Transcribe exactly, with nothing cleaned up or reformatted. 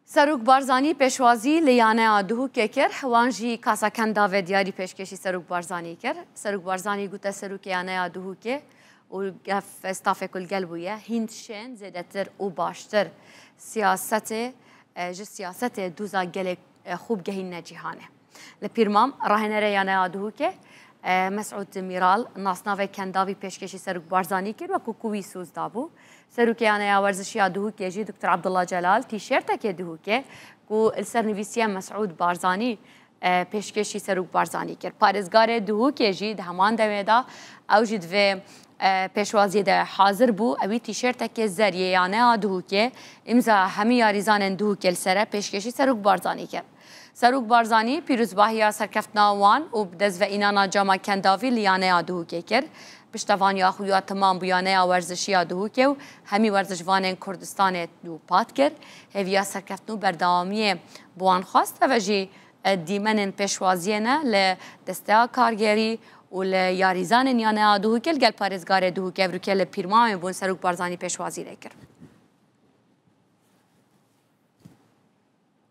Serok Barzanî pêşwazî li yaneya Duhokê kir, wan jî kasa kendavê diyarî pêşkêşî Serok Barzanî kir. Serok Barzanî gote serokê yaneya Duhokê û gef stafê ku li gel bûye, hîn şên zêdetir û baştir siyasetê, e, ji siyasetê doza gelê, e, xwe bigehînine cîhanê. Li Pîrmam, rahênerê yaneya Duhokê, e, Mesûd Mîral, nasnavê kendavî pêşkêşî Serok Barzanî kir, wekû ku wî soz dabû. Serokê yaneya werzişî ya Duhokê jî, Doktor Abdullah Celal, tîşertekê Duhokê ku li ser nivîsiye Mesûd Barzanî, e, pêşkêşî Serok Barzanî kir. Parêzgarê Duhokê jî di heman demê de ew jî di vê, e, pêşwaziyê de hazir bû. Ewî tîşertekê zer yê yaneya Duhokê, îmza hemî yarîzanên Duhokê li ser e, pêşkêşî Serok Barzanî kir. Serok Barzanî pîrozbahiya serkeftina wan û bi dest ve înana cama kendavî li yaneya Duhokê kir. Piştevaniya xwe ya temam bû yaneya werzişî ya Duhokê û hemî werzişvanên Kurdistanê û pat kir. Hêviya serkeftin û berdewamiyê bi wan xwest. Ev jî, e, dîmenên pêşwaziyê ne li desteya kargerî û li yarîzanên yaneya Duhokê li gel parêzgarê Duhokê evroke li Pîrmamê bûn Serok Barzanî pêşwazî lê kir.